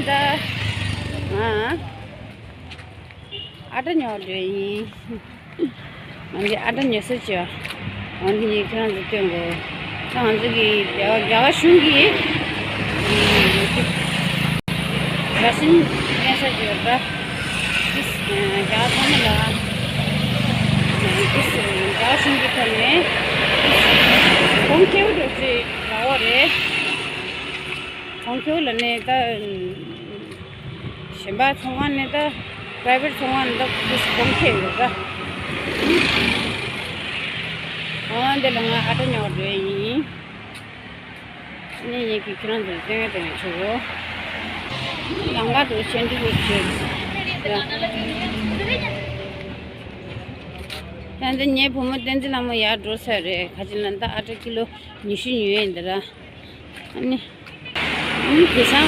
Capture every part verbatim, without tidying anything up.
ད་ང་ཨ་ཊ་ཉོ་འདོད་ཡིན། ང་འདི་ཨ་ཊ་ཉོ་ས་ཅིག་འོ་འདི་ངས་ཁྱེད་རང་ཚོ་སྟོན་དགོས། ད་ང་ཚོ་གི་རྒྱ་རྒྱ་གར་གཞུང་གི་ར་ཤན་ལེན་ས་ཅིག་ཡོད་པ། འདི་རྒྱ་གར་ཚང་མ་ལ་འདི་རྒྱ་གར་གཞུང་གི་ཐོག་ནས་གོང་ཁེ་པོ་འགྲོ་ཚུལ་རག་པ་རེད། གོང་ཁེ་པོ་ལ་ནས་ད། གཞན་པ་ཚོང་ཁང་ནས་ད་པ་རའི་བེ་ཊི་ཚོང་ཁང་ནས་ད་ཁོ་ཚོ་གོང་ཁེ་ཡོད་ར། འོ་འདི་ལ་ང་ཨ་ཊ་ཉོ་བར་འགྲོ་ཡིན། ནས་ངས་ཀྱི་ཁྱེད་རང་ཚོར་སྟོན་ཡ་དེ་ནས་ཆོག་གོ། ལམ་ཁ་དུ་ཆེན་འདུག་ཟེར། ད་འདི་ངའི་བུ་མོ་བསྟན་འཛིན་ལྷ་མོ་ཡར་འགྲོ་ས་རེད། ག་ཅི་ལ་ད་ཨ་ཊ་ཀི་ལོ་ཉི་ཤུ་ཉོས་ཡིན་འདི་ར། ཨ་ནི། ཨ་ནི་དེང་སང་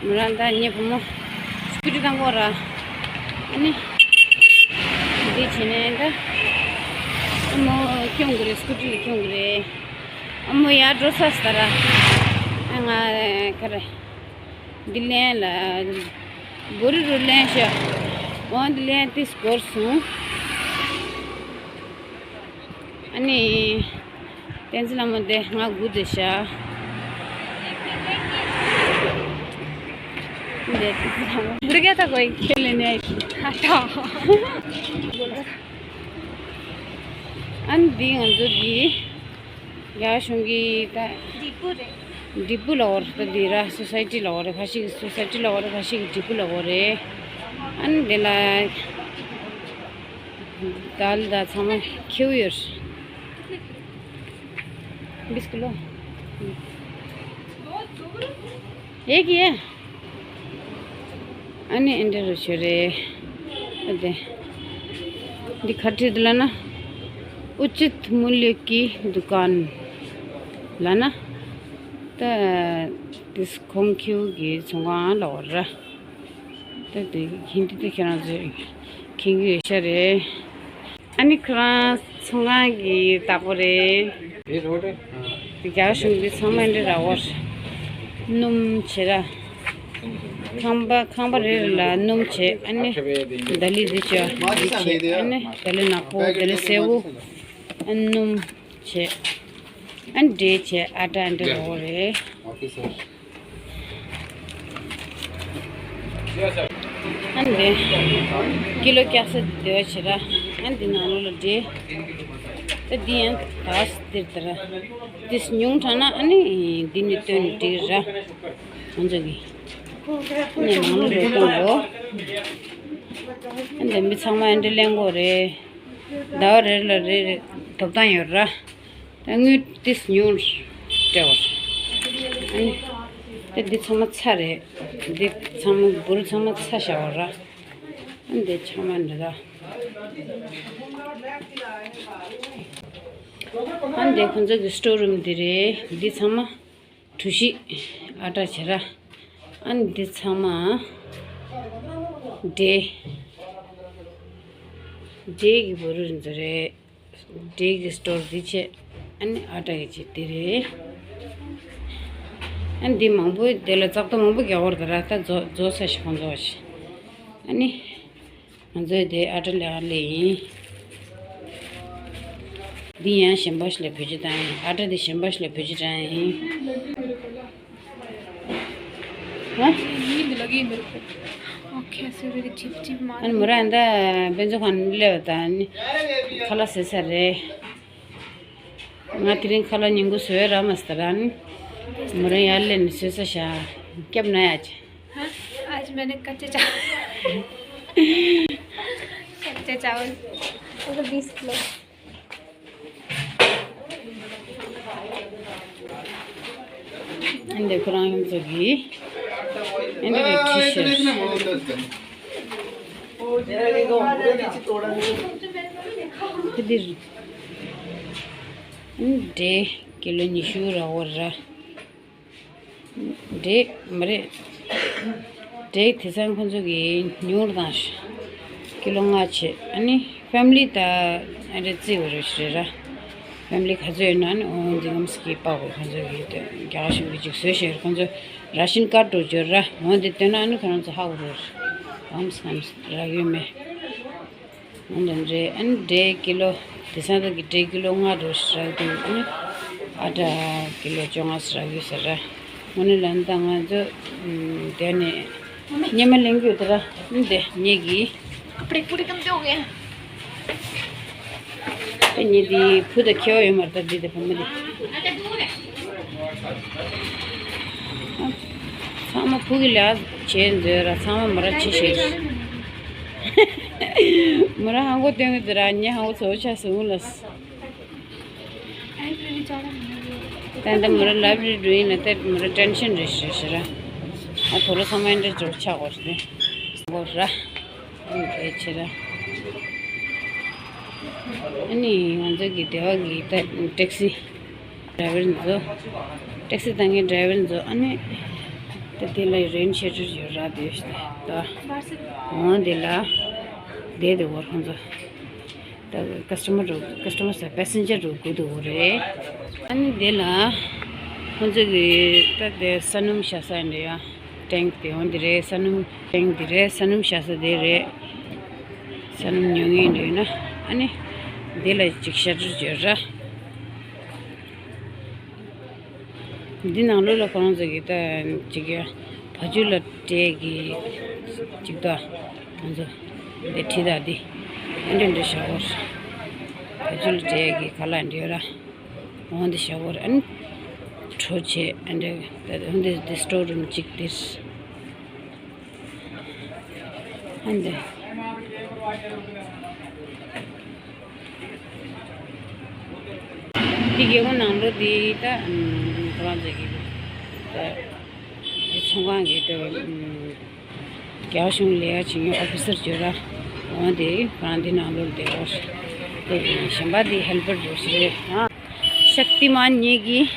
མོ་རང་ད་ངའི་བུ་མོ་སྐུ་ཊི་བཏང་གོ་ར། ཨ་ནི། འདི་བྱས་ནས་ད། ཨ་མོ་སྐྱོང་གི་རེད། སྐུ་ཊི་ལ་སྐྱོང་གི་རེད། ཨ་མོ་ཡར་འགྲོ་ས་ཟེར་ར། ཨ་ང་ག་རེ། འདི་ལེན་ལ། བོ་རི་རུ་ལེན་ཤག་འོ་འདི་ལེན་ཏིས་འགོར་སོང་། ཨ་ནི། བསྟན་འཛིན་ལྷ་མོ་དེ་ང་སྒུག་བསྡད་ཤག་འདི་བསྟན་འཛིན་ལྷ་མོ། འདི་ག་ད་གོ་ཡིན་ཁྱེད་ལས་ནས་ཨ་ད། ཨ་ནི་འདི་ང་ཚོ་འདི། རྒྱ་གཞུང་གི་ད། འབྲས་བུ་རེད། འབྲས་བུ་ལ་འོར་ད་འདི་ར་སོ་སའི་ཊི་ལ་འོར་རེད། ཁ་ཤས་ཀྱི་སོ་སའི་ཊི་ལ་འོར་རེད། ཁ་ཤས་ཀྱི་འབྲས་བུ་ལ་འོར་རེད། ཨ་ནི་འདི་ལ། དཱལ་དང་ཚང་མ་ཁེའུ་ཡོད། ཝིས་ཀི་ལོ། ཡེ་གི་ཡེ། ཨ་ནི་ཨེ་འདྲ་རུ་ཤོད་རེད། ཨ་དེ། འདི་ག་རེ་བྲིས་འདུག་ལབ་ན། उचित मूल्य की दुकान ལབ་ན། ད། དེ་གོང་ཁེའུ་གི་ཚོང་ཁང་ལ་འོར་ར། ད་དེ་ཧིན་དི་དེ་ཁྱེད་རང་ཚོས་མཁྱེན་གྱི་ཡོད་ཤག་རེད། ཨ་ནི་ཁོ་རང་ཚོང་ཁང་གི་བདག་པོ་རེད། དེ་རྒྱ་གཞུང་གི་ཚང་མ་འདི་ར་འོར། སྣུམ་བྱེད་ར། ཁང་པ་ཁང་པ་རེ་རེ་ལ་སྣུམ་བྱེད། ཨ་ནི་དཱ་ལི་འདི་བྱེད། འདི་བྱེད། ཨ་ནི་དཱ་ལི་ནག་པོ། དཱ་ལི་སེར་པོ། ཨ་ནི་སྣུམ་བྱེད། ཨ་ནི་འབྲས་བྱེད། ཨ་ཊ་འདི་ར་འོར་རེད། ཨ་ནི་ཀི་ལོ་བཀྱག་ས་དེ་བ་བྱེད་ར། ཨ་ནི་འདི་ནང་ལོགས་ལ་འབྲས། ད་འདི་ཡང་ད་སྟེར་ད་ར། འདི་ཉུང་དྲགས་ན་ཨ་ནི་འདི་ནི་བཏོན་ནས་འགྲིག་ར། ང་ཚོ་གི་ནས་ནང་ལོགས་ལ་གཏོང་དགོས། ཨ་ནི་མི་ཚང་མ་ཨ་འདྲ་ལེན་དགོས་རེད། ཟླ་བ་རེ་རེ་ལ་རེ་རེ་ཐོབ་ཐང་ཡོད་ར། ད་དངུལ་ཏིས་ཉུང་སྤྲད་པ། ཨ་ནི། ད་འདི་ཚང་མ་ཚྭ་རེད། འདི་ཚང་མ་འབུར་ཚང་མ་ཚྭ་བཞག་པ་ར། ཨ་ནི་འདི་ཚང་མ་འདི་ར། ཨ་ནི་འདི་ཁོང་ཚོ་གི་སི་ཊོར་རུམ་འདི་རེད། འདི་ཚང་མ་གྲོ་ཞིབ་ཨ་ཊ་བྱེད་ར། ཨ་ནི་འདི་ཚང་མ་འབྲས། འབྲས་ཀྱི་འབུར་འདི་རེད། འབྲས་ཀྱི་སི་ཊོར་འདི་བྱས། ཨ་ནི་ཨ་ཊ་གི་བྱས་འདི་རེད། ཨ་ནི་འདི་མང་པོ་དེ་ལ་ཙག་ཏོ་མང་པོ་རྒྱག་པར་དེ་ར་ད་རྫོ་རྫོ་ས་ཞིག་ཁོང་ཚོ་ཞིག་ཨ་ནི་ང་ཚོས་དེ་ཨ་ཊ་ལས་ཀ་ལས་ཡིན། འདི་ཡང་གཞན་པ་ཞིག་ལ་བེད་སྤྱོད་བཏང་ཡིན། ཨ་ཊ་འདི་གཞན་པ་ཞིག་ལ་བེད་སྤྱོད་བཏང་ཡིན། ཨ། ये नहीं लगी मेरे को। आँखें ऐसे हो रही थी, चिप चिप मार। ཨ་ནི་མོ་རང་ད་དཔེ་མཛོད་ཁང་ནས་སླེབས་པ་དང་ནི་ཁ་ལག་ཟས་ཚར་རེད། ང་དེ་རིང་ཁ་ལག་ཉིན་གུང་བཟོས་ར་མ་ཟེར་ར་ནི། མོ་རང་ཡར་སླེབས་ནས་བཟོས་ས་བཞག་སྐྱབས་ན་ཡ་ཅི། हाँ, आज मैंने कच्चे चावल, कच्चे चावल, वो बीस किलो। ཨ་འདི་ཁོ་རང་ཡོངས་རྫོགས་ཀྱི་ཨ་འདི་རེད། ཊི་ཤར་ཊི། དེ་འདིར་ཨ་འདི་ཀི་ལོ་ཉི་ཤུ་ར་འོ་ར། འབྲས་མ་རེད། འབྲས་དེང་སང་ཁོང་ཚོ་གིས་ཉུང་རུ་བཏང་ཤག་ཀི་ལོ་ལྔ་བྱས། ཨ་ནི་ཕེ་མི་ལི་དང་ཨ་འདྲ་བརྩི་བ་རེད་ཤག་ར། ཕེ་མི་ལི་ག་ཚོད་ཡོད་ན་ནི་འོ་འདི་ངམ་སི་ཀི་པག་གོ་ཁོང་ཚོ་གི་དེ་རྒྱ་གར་གཞུང་གི་ཅིག་བཟོས་ཤེར་ཁོང་ཚོ་ར་ཤིན་ཀར་འགྲོ་འབྱོར་ར་འོ་འདི་སྟོན་ན་ནི་ཁོང་ཚོ་ཧ་གོ་རེད། ངམ་སི་ངམ་སི་རག་ཡོད་མེད། འོ་འདི་འདྲའི་ཨ་ནི་འབྲས་ཀི་ལོ་དེ་སང་ད་གི་འབྲས་ཀི་ལོ་ལྔ་འགྲོ་ཤི་རག་འདུག་ཨ་ནི་ཨ་ཏྲ་ཀི་ལོ་བཅོ་ལྔ་སི་རག་ཡོད་ཟེར་ར། འོ་ནི་ལན་ད་ང་ཚོ་དེ་ནས་སྙེ་མ་ལེན་གྱི་ཡོད་ད་ར། ཨ་ནི་དེ་ངེད་ཀྱིས། कपड़े पूरे गंदे हो गए हैं। ཉེ་དེ་བུ་དང་ཁྱེའུ་ཡོད་མ་རེད་ད། འདི་དང་བུ་མོ་དེ་ཚང་མ་བུ་གི་ལས་བྱས་མཛོད་ར། ཚང་མ་མོ་ར་ཆེ་ཤེས། མོ་ར་ཧང་གོ་སྟོན་གི་འདུག་ར། ངས་ཧང་གོ་ཚོ་ཆ་སུ་ལ། ད་ལྟ་མོ་ར་ལབ་རེ་འགྲོ་ཡིན་ན་ད་མོ་ར་ཏེན་ཤན་རེ་ཞེས་ཞེ་ར། ཨ་ཐོ་ར་ཚང་མ་འདྲ་འབྱོར་ཆག་གོ་རེད་གོ་ར། ཨ་ནི་ང་ཚོ་གི་སྡེ་བ་གི་ད་ཊེག་སི་ཌ་རའི་ཝར་ཚོ། ཊེག་སི་བཏང་མཁན་ཌ་རའི་ཝར་ཚོ་ཨ་ནི་ད་དེ་ལ་རེན་ཤེ་ཊར་ཡོད་ར། དེ་ད་འོང་དེ་ལ་བསྡད་དེ་བོར་ཁོང་ཚོ་ད་ཀ་སི་ཊ་མར་རུ་ཀ་སི་ཊ་མར་ས་པེ་སེན་ཇར་རུ་དགོས་འདུག་གོ་རེད། ཨ་ནི་དེ་ལ་ཁོང་ཚོ་གི་ད་དེ་ས་སྣུམ་བཞག་ས་འདྲ་ཡ། ཊེང་དེ་འོང་དེ་རེད། ས་སྣུམ་ཊེང་དེ་རེད། ས་སྣུམ་བཞག་ས་དེ་རེད། ས་སྣུམ་ཉོ་མཁན་འདྲ་ཡོད་ན་ཨ་ནི་དེ་ལ་ཅིག་ཤ་ཊར་བརྗོད་ར། འདི་ནང་ལོགས་ལ་ཁོ་རང་ཚོ་གི་ད་ཅིག་ཡ་བ་ཕྱུགས་ལ་སྤྲད་གི་ཅིག་ད་ཁོང་ཚོ་འདི་ཁྲིད་ད་འདི་ཨ་འདྲ་འདྲ་བཞག་གོ་ར། བ་ཕྱུགས་ལ་སྤྲད་གི་ཁ་ལག་འདྲ་ཡོད་ར། འོང་དེ་བཞག་གོ་ར། ཨ་ནི་གྲོ་ཆས་ཨ་འདྲ་ད་འོང་དེ་དེ་སི་ཊོར་རུམ་གཅིག་དེ། ཨ་འདི། འདི་རྒྱལ་པོ་ནང་ལོ་འདི་ད་ཁོ་རང་ཚོ་གི་ད་འདི་ཚོང་ཁང་གི་ད་རྒྱ་གཞུང་ལས་ཀ་བྱེད་མཁན་ཨོ་ཕི་སར་བྱོས་ར། འོང་དེ་ཁོ་རང་འདི་ནང་ལོ་བསྡད་ཡོད་རེད། དེ་གཞན་པ་འདི་ཧེལ་པར་བྱོས་ཤིག་རེད། ཨ། ཤཀ་ཏི་མཱན་ཉིད་ཀྱིས།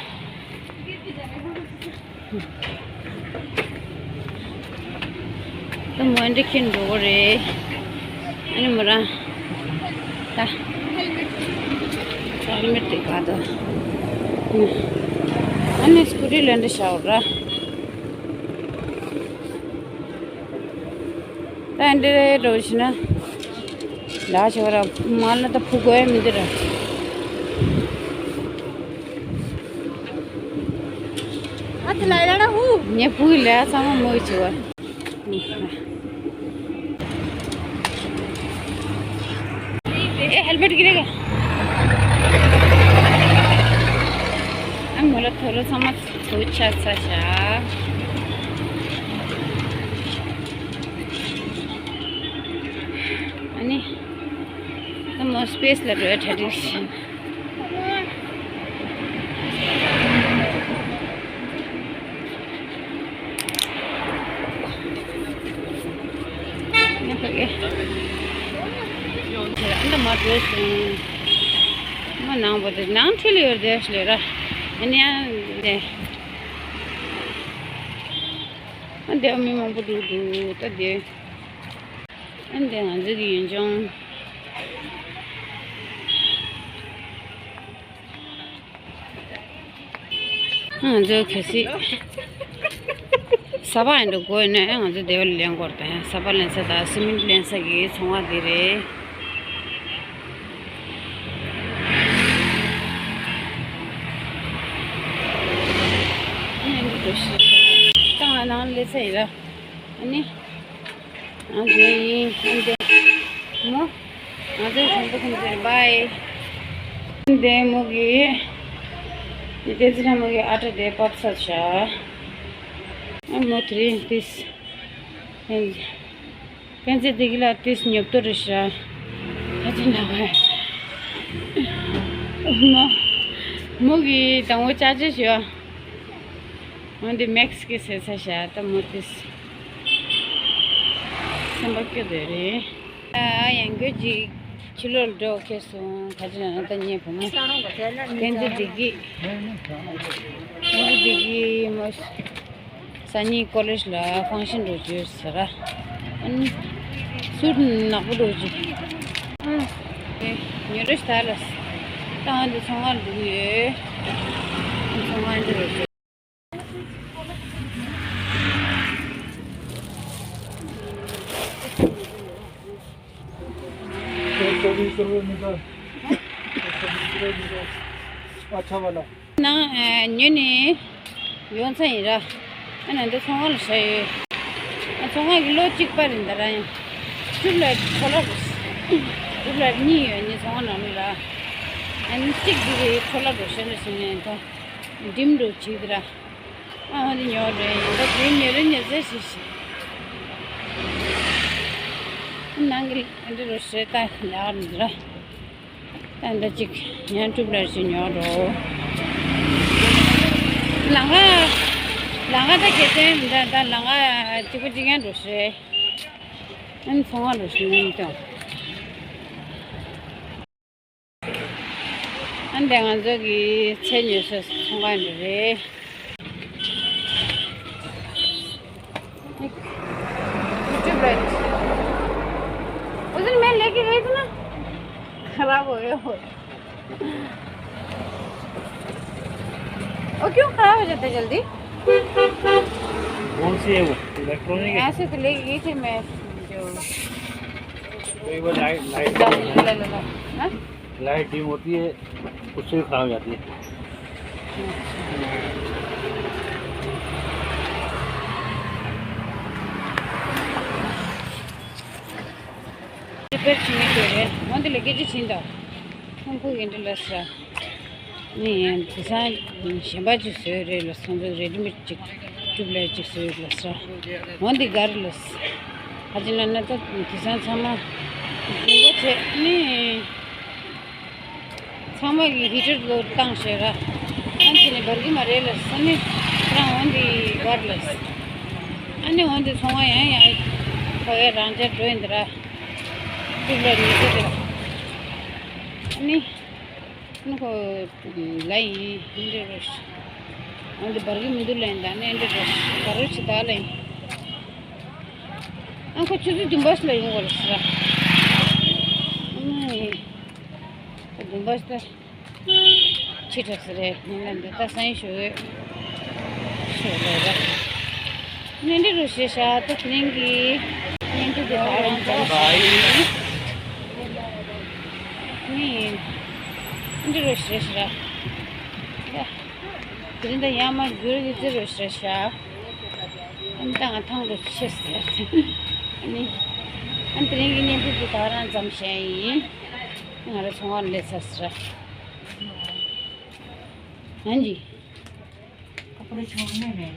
ད་མོ་འདི་ཁྱེར་འགྲོ་གི་རེད། ཨ་ནི་མོ་རང་ད་ཧེལ་མེ་ཊི་དེ་ག་ད། ཨ་ནི་སྐུ་ཊི་ལ་འདི་བཞག་ར། ད་འདི་འགྲོ་ཕྱིན་ན་ལ་ཆེ་བ་ར། མ་ལ་ད་ཕུ་གོ་ཡ་མི་འདི་ར། ཨ་ཙི་ལ་ཡ་ལ་ཧུ། ངས་ཕུ་གི་ལ་ཡ་ཚང་མ་མོ་ཡི་བྱེད་བ། ཨེ་ཧེལ་མེ་ཊི་གི་རེད་ག། ཨ་མོ་ལ་ཐོ་རོ་ཚང་མ་ཚོ་ཆ་ཚ་ཤ། ཨ་ནི་ད་མོ་སི་པེ་སི་ལ་འགྲོ་ཡ་གྲ་སྒྲིག་བྱེད། ཨ་ནི་མ་འགྲོ་སོང་། མ་ནང་པོ་དེ་ནང་ཁྲིད་ལ་ཡོད་དེ་ལས་ར། ཨ་ནི་ཨ་ནི་ཨ་འདི་མི་མང་པོ་འགྲོ་འདུག་ད་དེ། ཨ་འདི་ང་ཚོ་གི་ཡུལ་ལྗོངས། ང་ཚོ་གལ་སྲིད་ས་ཕག་ཡིན་འགྲོ་དགོས་ན་ང་ཚོ་དེ་བ་ལེན་དགོས་རེད། ད་ས་ཕག་ལེན་ས་དང་སི་མིན་ཊི་ལེན་ས་གི་ཚོང་བ་དེ་རེད། ཨ་ནི་འདི་འགྲོ་ཤི། ད་ང་ནང་ལས་ས་ཡིན་ར། ཨ་ནི། ཨ་འདི་ཡིན། ཨ་འདི་མོ། ང་ཚོའི་གྲོང་པ་ཁོང་ཚོའི་བྷའི། ཨ་འདི་མོ་གི། འདི་ཏེ་ཙི་ན་མོ་གི་ཨ་ཏྲ་དེ་ཕབ་ཚར་བཞག་ཨ་མོ་དེ་རིང་ཏིས། ཨ་འདི། ཕན་ཚེ་འདི་གི་ལ་ཏིས་ཉོབ་ཏོ་རེད་ཤག་ཨ་ཅི་ན་བ། མོ། མོ་གི་དང་བོ་ཅག་ཅག་ཞུ། འོན་ཏེ་མེག་སི་གི་ཟེར་ས་ཤ་ད་མོ་ཏིས། སེམས་པ་སྐྱོ་དེ་རེད། ཨ་ཡང་གོ་ཅིག་ཕྱི་ལོགས་འགྲོ་ཁེལ་སོང་། ག་ཅི་ན་ད་ཉེ་བུ་མོ། ཕན་ཚེ་བདེ་སྐྱིད། ཕན་ཚེ་བདེ་སྐྱིད་མོ། སང་ཉིན་ཀོ་ལེ་ཇི་ལ་ཕང་ཤན་འགྲོ་རྒྱུ་ཟེར་ར། ཨ་ནི་སུ་ནག་པོ་འགྲོ་རྒྱུ། ཨ་ཉོ་རེ་ཞིག་ད་ལ། ད་ང་འདི་ཚོང་ཁང་འགྲོ་གི་ཡོད། ཚོང་ཁང་འགྲོ་ཡོད། चौबीस रुपये मीटर। चौबीस रुपये मीटर। अच्छा वाला। ནང་ཉོས་ནས་ཡོང་ཚར་ཡིན་ར། ཨ་ནི་འདི་ཚོང་ཁང་ལ་བཞག་ཡོད། ཨ་ཚོང་ཁང་གི་ལོ་གཅིག་པ་རེད་ད་ར། ཡང་ཊུབ་ལའིཊ་འཕྲོ་བརླག་རེད། ཊུབ་ལའིཊ་གཉིས་ཡོད་ངའི་ཚོང་ཁང་ནང་ལ་ར། ཨ་ནི་གཅིག་འདི་རེད་འཕྲོ་བརླག་འགྲོ་ཤེས་ལ་ཟེར་ནས་ད་འགྲིམ་འགྲོ་བྱེད་ཀྱི་ར། ཨ་ཧོ་འདི་ཉོ་རེད་ཡིན་ད་འགྲིམ་ཉོ་རེད་ཉོ་ཚེ་ཞིག་ཞིག་ནང་གི་འདི་རུ་ཞེ་ད་ཡག་རེད་ར། ད་འདི་གཅིག་ཡང་ཊུབ་ལའིཊ་ཞིག་ཉོ་འགྲོ། ལང་ཀ་ལང་ཀ་ད་གལ་ཆེན་མི་འདྲ་ད་ལང་ཀ་གཅིག་པ་གཅིག་ཡང་འགྲོ་ཤེས། ཨན་ཚོང་བ་འགྲོ་ཤེས་མི་འདུག་ཨན་དེ་ང་ཚོ་གི་ཚལ་ཉོ་ས་ཚོང་ཁང་འདི་རེད། ཡུ་ཊུབ་རེད། उस दिन मैं लेके गई थी ना, खराब हो गया वो। वो क्यों खराब हो जाता है जल्दी? कौन सी है वो? इलेक्ट्रॉनिक है? ऐसे तो लेके गई थी मैं, जो तो एक बार लाइट, लाइट ला, ला, ला, ला, ला। हाँ? लाइट डिम होती है, उससे भी खराब हो जाती है। ཅི་པེར་ཆི་མི་ཁྱོད་རེད། འོན་ཏེ་ལས་ཀའི་ཅི་ཕྱིན་དང་། ཁོང་ཁོ་ཡིན་འདྲི་ལ་ས། ནི་དེང་སང་གཞན་པ་ཅིག་བཟོས་རེད་ལ་སོང་ཚོད་རེ་ཌི་མེཌ་ཅིག་ཊུབ་ལའིཊ་ཅིག་བཟོས་རེད་ལ་ས། འོན་ཏེ་ག་རེ་ལ་ས། ཧ་ཅི་ན་ན་ད་དེང་སང་ཚང་མ་དགུན་ཁ་བྱས་ནི། ཚང་མ་གི་ཧི་ཊར་ལོ་བཏང་ཤེས་ར། ཨ་ནི་ནི་འབར་གི་མ་རེད་ལ་ས་ནི་རང་འོན་ཏེ་གར་ལ་ས། ཨ་ནི་འོན་ཏེ་ཚོང་བ་ཡང་ཡང་ཁོ་ཡ་རང་ཅག་འགྲོ་ཡིན་ད་ར། ཏུབ་ལ་མི་ཟེར་ར། ཨ་ནི་ཨ་ནི་ཁོ་ལ་ཡིན་ཧིན་རེ་རོ་ཤ། འོན་ཏེ་འབར་གི་མི་འདུག་ལ་ཡིན་ད་ནི་ཧིན་རེ་རོ་ཤ་ག་རོ་ཆི་ད་ལ་ཡིན། ཨ་ཁོ་ཆུ་ཚོད་བདུན་པ་ཞིག་ལ་ཡོང་དགོས་རེད་ཟེར། ཨ་མ་ཡིན། ཁོ་བདུན་པ་ཞིག་ལ་ཕྱི་དྲགས་ཟེར་རེད། ངས་ལ་འདི་ལྟ་སང་ཡིན་ཞུ་འོས་ཞུ་ལ་ར། ནན་འདྲི་རུ་ཞེས་བྱ་ད་དེ་རིང་གི་ནན་འདྲི་དེ་ད་རང་ཙམ་ཞིག་ཡིན། ནི་ནན་འདྲི་རུ་ཞེས་བྱ་ར། དེ་རིང་ད་ཡང་མ་འགྱུར་གྱི་རྩི་རུ་ཞེས་བྱ། ཨ་ནི་ད་ང་ཐང་རུ་ཆེ་ཟེར། ཨ་ནི་ཨ་ནི་དེ་རིང་གི་བརྙན་ཐུང་དེ་ད་རང་ཙམ་བཤད་ཡིན། ང་རང་ཚོང་བར་སླེབས་ཚར་ཟེར། हाँ जी। कपड़े छोड़ने में है।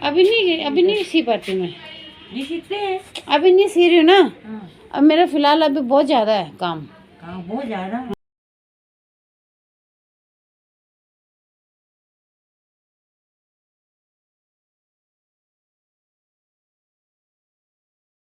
अभी नहीं, अभी नहीं सी पाती मैं। नहीं सीते हैं। अभी नहीं सी रही हूँ ना। हाँ। अब मेरा फिलहाल अभी बहुत ज़्यादा है काम। काम बहुत ज़्यादा है।